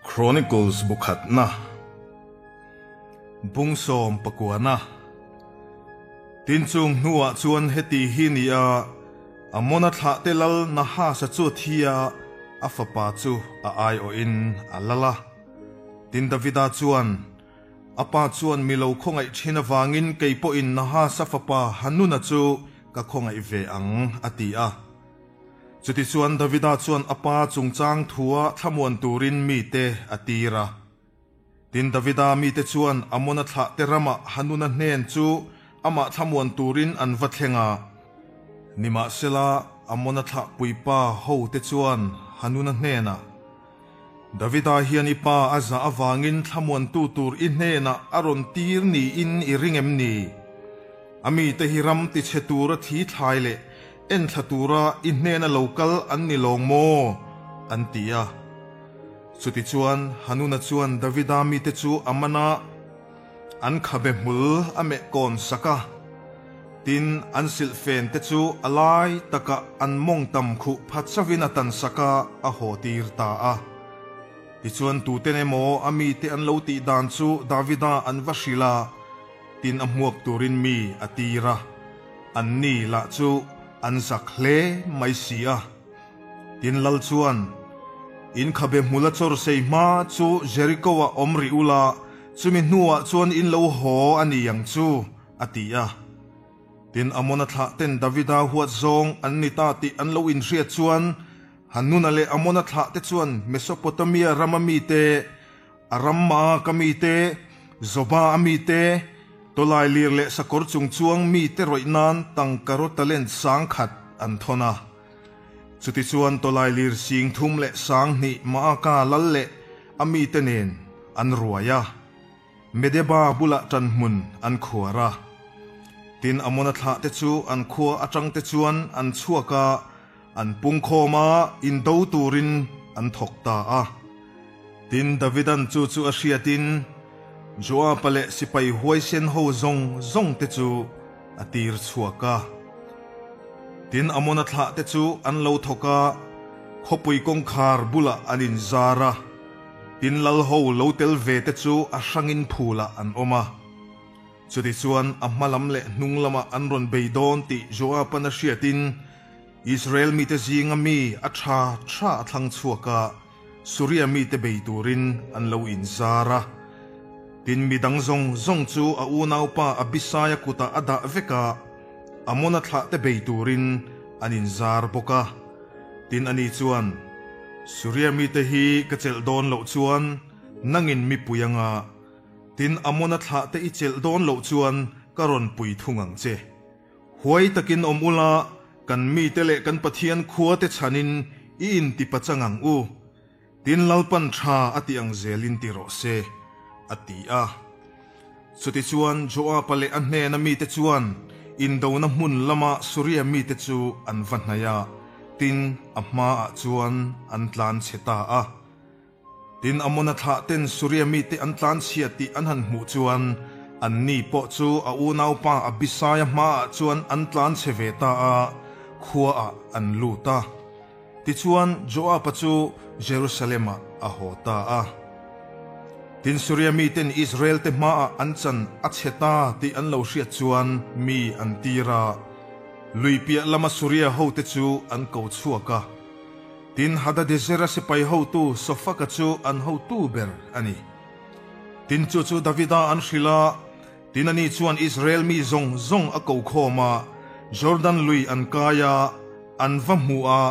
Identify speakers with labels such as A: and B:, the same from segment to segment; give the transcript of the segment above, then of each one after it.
A: Chronicles bu khatna bung sawm pakuana Tin chung hnuah chuan heti hi ni a, Amona thlah te lal Nahasa chu a thi a, a fapa chu a aiawhin a lal a. Tin Davida chuan, A pa chuan mi lo khawngaih thin avangin kei pawhin Nahasa fapa Hanuna chu ka khawngaih ve ang, a ti a. Chutichuan Davida chuan a pa chungchang thua thlamuan turin mite a tir a. Tin, Davida mite chuan Amona thlahte ramah Hanuna hnen chu amah thlamuan turin an va thleng a. Nimahsela, Amona thlah puipa hote chuan Hanuna hnenah, Davida hian i pa a zah avangin thlamuantu tur i hnenah a rawn tir niin i ring em ni? A mite hi ram tichhe tura thi thlai leh enthla tura i hnena lo kal an ni lawng maw? an ti a. Chutichuan, Hanuna chuan Davida mite chu a man a, an khabe hmul a meh kawn sak a. Tin, an silhfen te chu a lai takah an mawng tam khuh pha chauhin a tan sak a, a haw tir ta a. Tichuan tuten emaw a mite an lo tih dan chu Davida an va hrilh a, tin a hmuak turin mi a tir a, an ni lah chu an zak hle mai si a. Tin lal chuan, In khabe hmula chawr sei hma chu Jericho-ah awm rih ula, chumi hnuah chuan in lo haw a ni ang chu, a ti a. Tin, Amona thlah ten Davida huat zawng an ni ta tih an lo inhriat chuan, Hanuna leh Amona thlah te chuan Mesopotamia rama mite, Aram-a ka mite, Zoba-a mite, tawlai lir leh sakawr chung chuang mite rawih nan tangkaraw talent sangkhat an thawn a. Chutichuan tawlai lir sing thum leh 2000 Maaka lal leh a mite nen an ruai a. Medeba bulah ṭanhmun an khuar a. Tin, Amona thlahte chu an khua aṭangte chuan an chhuak a, an pungkhawm a, indo turin an thawk ta a. Tin, Davidan chu chu a hriatin Joaba leh sipai huaisen ho zawng zawngte chu a tir chhuak a. Tin, Amona thlahte chu an lo thawk a, khawpui kawngkhar bulah an inzar a. Tin lal ho lo tel ve te chu a hrangin phulah an awm a. Chutichuan a hma lam leh hnung lamah an rawn bei dawn tih Joab-an a hriatin Israel mite zinga mi a tha tha a thlang chhuak a, Suria mite bei turin an lo inzar a. Tin mi dang zawng zawng chu a unaupa Abisaia kutah a dah vek a, Amona thlah te bei turin an inzar bawk a. Tin ani chuan, Suria mite hi ka chelh dawn loh chuan nangin mi pui anga, tin Amona thlah te i chelh dawn loh chuan ka rawn pui thung ang che. Huai takin awm ula, kan mite leh kan Pathian khua te chhanin i intipachang ang u. Tin Lalpan tha a ti ang zelin ti rawh se, a ti a. Chutichuan Joaba leh a hnena mite chuan indona hmun lama Suria mite chu an va hnaih a, tin a hmaah chuan an tlan chhe ta a. Tin Amona thlah ten Suria mite an tlan chhia tih an han hmuh chuan anni pawh chu a unaupa Abisaia hmaah chuan an tlan chhe ve ta a, khuaah an lut a. Tichuan, Joab-a chu Jerusalem-ah a haw ta a. Tin, Suria miten Israel-te hmaah an chan a chhe ta tih an lo hriat chuan mi an tir a, lui piah lama Suria hote chu an ko chhuak a. Tin, Hadadezera sipai hotu Sofaka chu an hotu ber a ni. Tin, chu chu Davida an hrilh a, tin ani chuan Israel mi zawng zawng a ko khawm a, Jordan lui an kai a, An va hmuh a,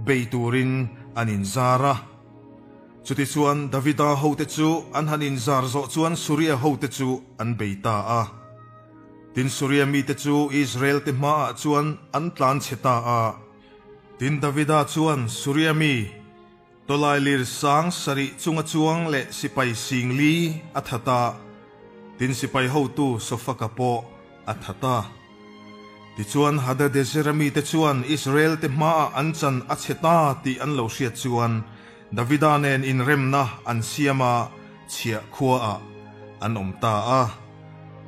A: bei turin an inzar a. Chutichuan Davida hote chu an han inzar zawh chuan Suria hote chu an bei ta a. Tin Suria mite chu Israel-te hmaah chuan an tlan chhe ta a. Tin Davida chuan Suria mi, Tawlailir 7000 chunga chuang leh sipai 4000 a that a, tin sipai hotu Sofaka pawh a that a. Tichuan Hadadezera mite chuan Israel-te hmaah an chan a chhe ta tih an lo hriat chuan Davida nen inremna an siam a, chhiah khuaah an awm ta a.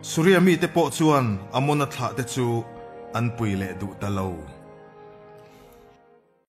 A: Suria mite pawh chuan Amona thlahte chu an pui leh duh ta lo.